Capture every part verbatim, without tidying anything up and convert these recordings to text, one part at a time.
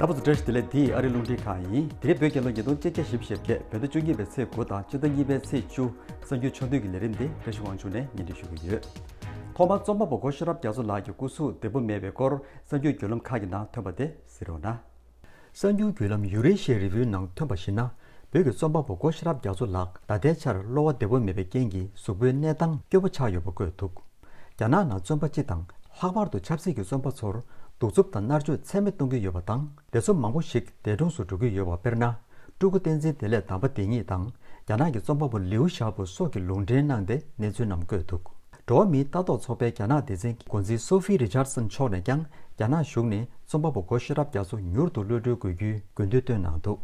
ད་བར་དུ་བཀྲ་ཤིས་བདེ་ལེགས། འདི་ཨ་རིའི་རླུང་འཕྲིན་ཁང་ཡིན། དེ་རིང་བོད་རྒྱལ་ལོ་ཉིས་སྟོང་ཆིག་བརྒྱ་བཞི་བཅུ་ཞེ་བརྒྱད། བོད་ཟླ་བཅུ་གཉིས་པའི་ཚེས་དགུ་དང་སྤྱི་ཟླ་གཉིས་པའི་ཚེས་བཅུ། གསར་འགྱུར་ཆུང་བསྡུས་ཀྱི་ལས་རིམ་འདི་བཀྲ་ཤིས་དབང་ཕྱུག་ནས་སྙན་སྒྲོན་ཞུ་གི་ཡོད། ཐོག་མར་རྩོམ་པ་པོ་སྒོ་ཤེས་རབ་རྒྱ་མཚོ་ལགས་ཀྱི་སྐུ་གཟུགས་བདེ་པོ་མེད་པའི་སྐོར་གསར་འགྱུར་བརྒྱུད་ལམ་ཁག་གི་ནང་ཐོན་པ་དེ་གཟིགས་རོགས་གནང་། གསར་འགྱུར་བརྒྱུད་ལམ་ཡུ་རེ་ཤི་ཡ་རི་བིའུ་ནང་ཐོན་པར་གཞིགས་ན། བོད་ཀྱི་རྩོམ་པ་པོ་སྒོ་ཤེས་རབ་རྒྱ་མཚོ་ལགས་ད་ལྟའི་ཆར་གློ་བ་བདེ་པོ་མེད་པའི་རྐྱེན་གྱིས་གཟུགས་པོའི་གནས་སྟངས་སྐྱོ་པོ་ཆགས་ཡོད་པ་བཀོད་འདུག། རྒྱ་ནག་ནང་བཙོན་པ་སྤྱི་དང་ལྷག་པར་དུ་ཆབ་སྲིད་ཀྱི་བཙོན་པ་ཚོར་གདུག་རྩུབ་དང་མནར་གཅོད་ཚད་མེད་གཏོང་གི་ཡོད་པ་དང་། དེ་ཚོ་མང་པོ་ཞིག་འདས་གྲོངས་སུ་འགྲོ་གི་ཡོད་པ། དཔེར་ན། སྤྲུལ་སྐུ་བསྟན་འཛིན་བདེ་ལེགས་དམ་པ་དེ་ཉིད་དང་རྒྱ་ནག་གི་རྩོམ་པ་པོ་ལིའུ་ཞའོ་པོ་སོགས་ཀྱིས་ལུང་འདྲེན་གནང་སྟེ་གནས་ཚུལ་རྣམས་བཀོད་འདུག། འགྲོ་བ་མིའི་ལྟ་རྟོག་ཚོགས་པའི་རྒྱ་ནག་སྡེ་ཚན་གྱི་འགོ་འཛིན་སོ་ཧྥི་རི་ཆར་སན་མཆོག་ནས་ཀྱང་རྒྱ་ནག་གཞུང་ནས་རྩོམ་པ་པོ་སྒོ་ཤེས་རབ་རྒྱ་མཚོ་མྱུར་དུ་གློད་གྲོལ་དགོས་རྒྱུའི་དགོས་འདུན་བཏོན་གནང་འདུག།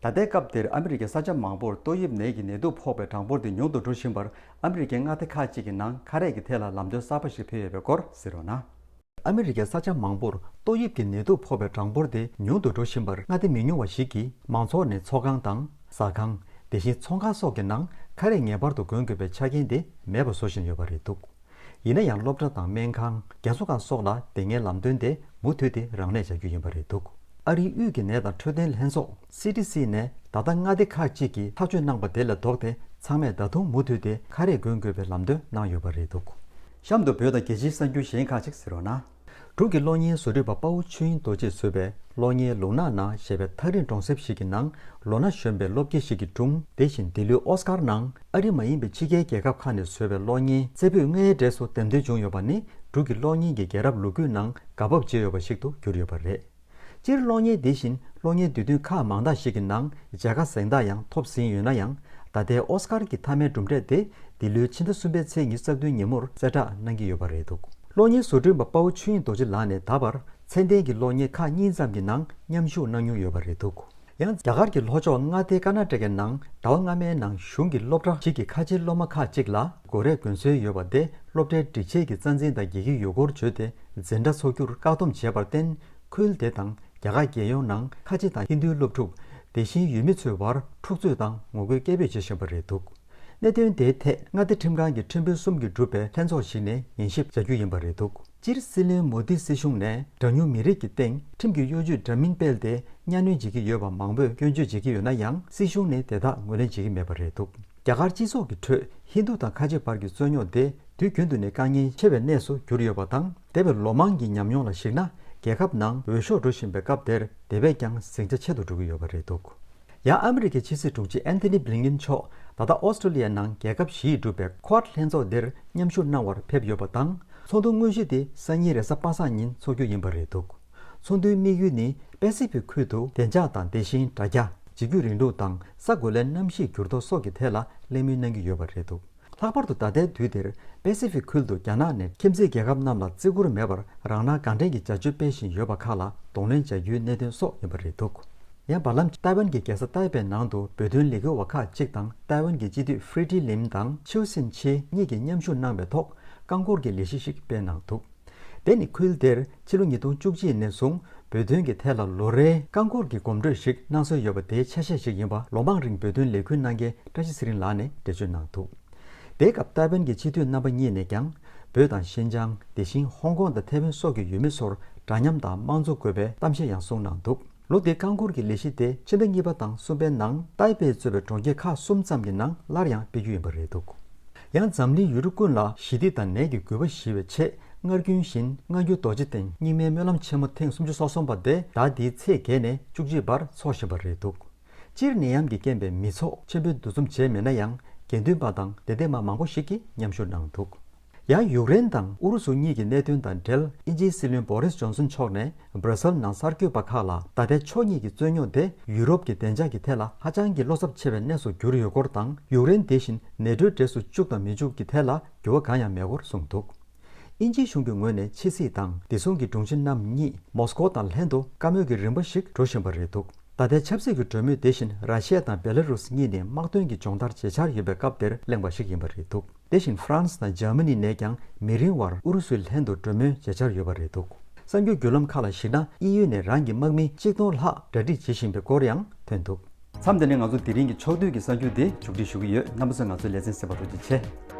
ད་ལྟའི་སྐབས་འདིར་ཨ་མི་རི་ཀའི་ས་ཆ་མང་པོར་ཏོག་དབྱིབས་ནད་ཀྱི་ནད་དུག་ཕོག་པའི་གྲངས་འབོར་དེ་ཉུང་དུ་འགྲོ་བཞིན་པར། ཨ་མི་རི་ཀའི་མངའ་སྡེ་ཁག་ཅིག་གི་ནང་ཁ་རས་ཀྱི་ཐད་ལ་ལམ་སྟོན་གསར་པ་ཞིག་ཕེབས་ཡོད་པའི་སྐོར་གཟིགས་རོགས་གནང་། ཨ་མི་རི་ཀའི་ས་ཆ་མང་པོར་ཏོག་དབྱིབས་ཀྱི་ནད་དུག་ཕོག་པའི་གྲངས་འབོར་དེ་ཉུང་དུ་འགྲོ་བཞིན་པར། མངའ་སྡེ་མི་ཉུང་བ་ཞིག་གིས་མང་ཚོགས་ནས་ཚོགས་ཁང་དང་ཟ་ཁང་། དེ་བཞིན་ཚོང་ཁང་སོགས་ཀྱི་ནང་ཁ་རས་ངེས་པར་དུ་གོན་དགོས་པའི་ཆ་རྐྱེན་དེ་མེད་པ་བཟོ་བཞིན་ཡོད་པ་རེད་འདུག། ཡིན་ན་ཡང་སློབ་གྲྭ་དང་སྨན་ཁང་། རྒན་གསོ་ཁང་སོགས་ལ་དེ་སྔའི་ལམ་སྟོན་དེ་མུ་མཐུད་དེ་རང་ལས་བྱ་རྒྱུ་ཡིན་པ་རེད་འདུག། ཨ་རིའི་དབུས་ཀྱི་ནད་དང་འཕྲོད་བསྟེན་ལྷན་ཚོགས་སི་ཌི་སི་ནས་ད་ལྟ་མངའ་སྡེ་ཁག་ཅིག་གིས་ཐག་གཅོད་གནང་པ་དེ་ལ་ལྡོག་སྟེ། ཚང་མས་ད་དུང་མུ་མཐུད་དེ་ཁ་རས་གོན་དགོས་པའི་ལམ་སྟོན་གནང་ཡོད་པ་རེད་འདུག། གཤམ་དུ་བོད་དང་རྒྱལ་སྤྱིའི་གསར་འགྱུར་གཞན་ཁག་ཅིག་གཟིགས་རོགས་གནང་། འབྲུག་གི་གློག་བརྙན་བཟོ་སྐྲུན་པ་དཔའ་བོ་ཆོས་དབྱིངས་རྡོ་རྗེས་བཟོས་པའི་གློག་བརྙན་ལུང་ནག་ནང་ཞེས་པའི་ཐག་རིང་གྲོང་གསེབ་ཞིག་གི་ནང་ལོ་ན་གཞོན་པའི་སློབ་དགེ་ཞིག་གི་སྒྲུང་། དེ་བཞིན་འདི་ལོའི་ཨོ་སི་ཀར་ནང་ཨ་རི་མ་ཡིན་པའི་ཕྱི་རྒྱལ་རྒྱལ་ཁབ་ཁག་ནས་བཟོས་པའི་གློག་བརྙན་རྩེ་ཕུད་ལྔའི་གྲས་སུ་འདེམས་ཐོན་བྱུང་ཡོད་པ་ནི། འབྲུག་གི་གློག་བརྙན་གྱི་རྒྱལ་རབས་ལོ་རྒྱུས་ནང་དགའ་སྤོབས་བྱེད་འོས་པ་ཞིག་ཏུ་གྱུར་ཡོད་པ་རེད། སྤྱིར་གློག་བརྙན་འདི་བཞིན་གློག་བརྙན་དུས་སྟོན་ཁག་མང་དག་ཞིག་གི་ནང་མཇལ་ཁ་གཟེངས་རྟགས་ཡང་ཐོབ་ཟིན་ཡོད་ན་ཡང་། ད་ལྟའི་ཨོ་སི་ཀར་གྱི་མཐའ་མའི་གྲུབ་འབྲས་དེ་འདི་ལོའི་ཕྱི་ཟླ་གསུམ་པའི་ཚེས་ཉི་ཤུ་རྩ་བདུན་ཉིན་མོར་གསལ་བསྒྲགས་གནང་གི་ཡོད་པ་རེད་འདུག། གློག་བརྙན་བཟོ་སྐྲུན་པ་དཔའ་བོ་ཆོས་དབྱིངས་རྡོ་རྗེ་ལགས་ནས་ད་བར་ཚད་ལྡན་གྱི་གློག་བརྙན་ཁག་གཉིས་ཙམ་གྱི་ནང་མཉམ་ཞུགས་གནང་མྱོང་ཡོད་པ་རེད་འདུག། ཡང་རྒྱ་གར་གྱི་ལྷོ་ཕྱོགས་མངའ་སྡེ་ཀར་ནཱ་ཊ་ཀའི་ནང་ཟླ་བ་སྔ་མའི་ནང་གཞུང་གི་སློབ་གྲྭ་ཞིག་གི་ཁ་ཆེའི་སློབ་མ་ཁག་ཅིག་ལ་སྒོ་རས་གོན་སྲོལ་ཡོད་པ་དེ་སློབ་གྲྭའི་སྒྲིག་ཆས་ཀྱི་རྩ་འཛིན་དང་འགལ་གྱི་ཡོད་སྐོར་བརྗོད་དེ། འཛིན་གྲྭ་འཚོགས་རྒྱུར་བཀག་སྡོམ་བྱས་པར་བརྟེན། ཁུལ་དེ་དང་རྒྱ་གར་རྒྱལ་ཡོངས་ནང་ཁ་ཆེ་དང་ཧིན་རྡུའི་སློབ་ཕྲུག། དེ་བཞིན་ཡུལ་མི་ཚོའི་བར་འཁྲུག་རྩོད་དང་ངོ་རྒོལ་སྐད་འབོད་བྱེད་བཞིན་པ་རེད་འདུག། གནད་དོན་དེའི་ཐད་མངའ་སྡེ་ཁྲིམས་ཁང་གི་ཁྲིམས་དཔོན་གསུམ་གྱིས་གྲུབ་པའི་ལྷན་ཚོགས་ཤིག་ནས་ཉན་ཞིབ་བྱ་རྒྱུ་ཡིན་པ་རེད་འདུག། སྤྱིར་སྲིད་བློན་མོ་དི་སྲིད་གཞུང་ནས་གྲངས་ཉུང་མི་རིགས་ཀྱི་སྟེང་ཁྲིམས་ཀྱི་གཡོ་ཇུས་འདྲ་མིན་སྤེལ་ཏེ་གཉའ་གནོན་བྱེད་ཀྱི་ཡོད་པ་མང་པོས་སྐྱོན་བརྗོད་བྱེད་ཀྱི་ཡོད་ན་ཡང་། སྲིད་གཞུང་ནས་དེ་དག་ངོས་ལེན་བྱེད་ཀྱི་མེད་པ་རེད་འདུག། རྒྱ་གར་སྤྱི་ཚོགས་ཀྱི་ཁྲོད་ཧིན་རྡུ་དང་ཁ་ཆེ་བར་གྱི་རྩོད་རྙོག་དེ་དུས་རྒྱུན་དུ་ནས་དཀའ་ངལ་ཆེ་བའི་གནས་སུ་གྱུར་ཡོད་པ་དང་། འདས་པའི་ལོ་མང་གི་ཉམས་མྱོང་ལ་གཞིགས་ན། རྒྱལ་ཁབ་ནང་འོས་ཤོག་འགྲོ་བཞིན་པའི་སྐབས་དེར་དེ་བས་ཀྱང་ཟིང་ཆ་ཆེ་རུ་འགྲོ་གི་ཡོད་པ་རེད་འདུག། ཡང་ཨ་མི་རི་ཀའི་ཕྱི་སྲིད་དྲུང་ཆེ་ཨན་ཐོ་ནི་བྷི་ལིན་ཀིན་མཆོག་ད་ལྟ་ཨོ་སི་ཀྲོ་ལི་ཡའི་ནང་རྒྱལ་ཁབ་བཞི་ཡིས་གྲུབ་པའི་ཁོ་ཨད་ལྷན་ཚོགས་འདིར་མཉམ་ཞུགས་གནང་བར་ཕེབས་ཡོད་པ་དང་། ཚོགས་འདུ་དངོས་གཞི་དེ་སང་ཉིན་རེས་གཟའ་པ་སངས་ཉིན་འཚོགས་རྒྱུ་ཡིན་པ་རེད་འདུག། ཚོགས་འདུའི་དམིགས་ཡུལ་ནི་པེ་སི་ཕིག་ཁུལ་དུ་བདེ་འཇགས་དང་། དེ་བཞིན་དྲ་རྒྱ། འཇིགས་སྐུལ་རིང་ལུགས་དང་ས་གོ་ལའི་གནམ་གཤིས་འགྱུར་ལྡོག་སོགས་ཀྱི་ཐད་ལ་གླེང་མོལ་གནང་གི་ཡོད་པ་རེད་འདུག། ལྷག་པར་དུ་ད་ལྟའི་དུས་འདིར་པེ་སི་ཕིག་ཁུལ་དུ་རྒྱ་ནག་ནས་ཁྱིམ་མཚེས་རྒྱལ་ཁབ་རྣམས་ལ་བརྩི་བཀུར་མེད་པར་རང་སྣང་གང་དྲན་གྱི་བྱ་སྤྱོད་སྤེལ་བཞིན་ཡོད་པ་ཁག་ལ་གདོང་ལེན་བྱ་རྒྱུའི་གནད་དོན་སོགས་ཡིན་པ་རེད་འདུག། ཡང་བར་ལམ་ཏའེ་ཝན་གྱི་རྒྱལ་ས་ཏའེ་པེ་ནང་དུ་བོད་དོན་ལས་འགུལ་བ་ཁག་ཅིག་དང་ཏའེ་ཝན་གྱི་སྤྱི་འཐུས་ཧྥི་ཏི་ལིམ་དང་ཆིའུ་སིན་ཆེ་གཉིས་ཀྱིས་མཉམ་ཞུགས་གནང་བའི་ཐོག་རྐང་འཁོར་གྱི་ལས་གཞི་ཞིག་སྤེལ་གནང་འདུག། དེ་ནི་ཁུལ་དེར་ཕྱི་ལོ་ཉིས་སྟོང་བཅུ་གཅིག་ནས་བཟུང་བོད་དོན་གྱི་ཐད་ལ་ལོ་རེའི་རྐང་འཁོར་གྱི་གོམ་བགྲོད་ཞིག་གནང་སྲོལ་ཡོད་པ་དེའི་ཆ་ཤས་ཤིག་ཡིན་པ་ལོ་མང་རིང་བོད་དོན་ལས་འགུལ་གནང་མཁན་བཀྲ་ཤིས་ཚེ་རིང་ལགས་ནས་འགྲེལ་བརྗོད་གནང་འདུག། དེའི་སྐབས་ཏའེ་ཝན་གྱི་སྤྱི་འཐུས་རྣམ་པ་གཉིས་ནས་ཀྱང་བོད་དང་ཤིན་ཅང་། དེ་བཞིན་ཧོང་ཀོང་དང་ཐའེ་ཝན་སོགས་ཀྱི་ཡུལ་མི་ཚོར་འདྲ་མཉམ་དང་དམངས་གཙོ་དགོས་པའི་གཏམ་བཤད་ཡང་གསུངས་གནང་འདུག། ལོ་འདིའི་རྐང་འཁོར་གྱི་ལས་གཞི་དེ་ཕྱི་ཟླ་གཉིས་པ་དང་གསུམ་པའི་ནང་ཏའེ་པེ་གཙོས་པའི་གྲོང་ཁྱེར་ཁག་གསུམ་ཙམ་གྱི་ནང་སླར་ཡང་སྤེལ་རྒྱུ་ཡིན་པ་རེད་འདུག། ཡང་འཛམ་གླིང་ཡུལ་གྲུ་ཀུན་ལ་ཞི་བདེ་དང་ནད་ཀྱི་རྒུད་པ་ཞི་བའི་ཆེད། སྔར་རྒྱུན་བཞིན་སྔ་འགྱུར་རྡོ་རྗེ་གདན་རྙིང་མའི་སྨོན་ལམ་ཆེན་མོ་ཐེངས་སུམ་ཅུ་སོ་གསུམ་པ་དེ་ཟླ་འདིའི་ཚེས་བརྒྱད་ནས་བཅུ་གཅིག་བར་འཚོགས་བཞིན་པ་རེད་འདུག། སྤྱིར་ནད་ཡམས་ཀྱི་རྐྱེན་པས་མི་ཚོགས་ཆེན་པོས་འདུ་འཛོམས་བྱས་མེད་ན་ཡང་། དགེ་འདུན་པ་དང་དད་ལྡན་པ་མང་པོ་ཞིག་གིས་མཉམ་ཞུགས་གནང་འདུག། ཡང་ཡུཀ་རེན་དང་ཨུ་རུ་སུ་གཉིས་ཀྱི་གནད་དོན་དང་འབྲེལ། དབྱིན་ཇིའི་སྲིད་བློན་བོ་རིས་ཇོན་སོན་མཆོག་ནས་སྦྲ་སིལ་ནང་གསར་འགོད་པ་ཁག་ལ། ད་ལྟའི་ཕྱོགས་གཉིས་ཀྱི་རྩོད་རྙོག་དེ་ཡུ་རོབ་ཀྱི་བདེ་འཇགས་ཀྱི་ཐད་ལ་ཧ་ཅང་གི་བློ་འཚབ་ཆེ་བའི་གནས་སུ་གྱུར་ཡོད་སྐོར་དང་། ཡུཀ་རེན་དེ་བཞིན་ནེ་ཊོའི་གྲས་སུ་བཅུག་དང་མི་བཅུག་གི་ཐད་ལ་འགྱུར་བ་གང་ཡང་མེད་སྐོར་གསུངས་འདུག། དབྱིན་ཇིའི་གཞུང་གི་ངོས་ནས་ཕྱི་སྲིད་དང་བདེ་སྲུང་གི་དྲུང་ཆེ་རྣམ་གཉིས་མོ་སི་ཀོ་དང་ལྷན་དུ་བཀའ་མོལ་གྱི་རིམ་པ་ཞིག་འགྲོ་བཞིན་པ་རེད་འདུག། ད་ལྟའི་ཆབ་སྲིད་ཀྱི་གྲོས་མོལ་དེ་བཞིན་ར་ཤི་ཡ་དང་བེ་ལ་རུས་གཉིས་ནས་དམག་དོན་གྱི་སྦྱོང་བརྡར་བྱེད་འཆར་ཡོད་པའི་སྐབས་དེར་གླེང་བ་ཞིག་ཡིན་པ་རེད་འདུག། དེ་བཞིན་ཧྥ་རན་སི་དང་འཇར་མ་ནི་ནས་ཀྱང་མི་རིང་བར་ཨུ་རུ་སུའི་ལྷན་དུ་གྲོས་མོལ་བྱེད་འཆར་ཡོད་པ་རེད་འདུག། གསར་འགྱུར་བརྒྱུད་ལམ་ཁག་ལ་གཞིགས་ན། དབྱིན་ཡུལ་ནས་རང་གི་དམག་མི་གཅིག་སྟོང་ལྷག་གྲ་སྒྲིག་བྱེད་བཞིན་པའི་སྐོར་ཡང་ཐོན་འདུག། མཚམས་འདི་ནས་ང་ཚོ་དེ་རིང་གི་ཕྱོགས་བསྡུས་ཀྱི་གསར་འགྱུར་འདི་མཇུག་སྒྲིལ་ཞུ་གི་ཡོད། རྣམ་པ་ཚོས་ང་ཚོའི་ལེ་ཚན་གསན་པར་ཐུགས་རྗེ་ཆེ།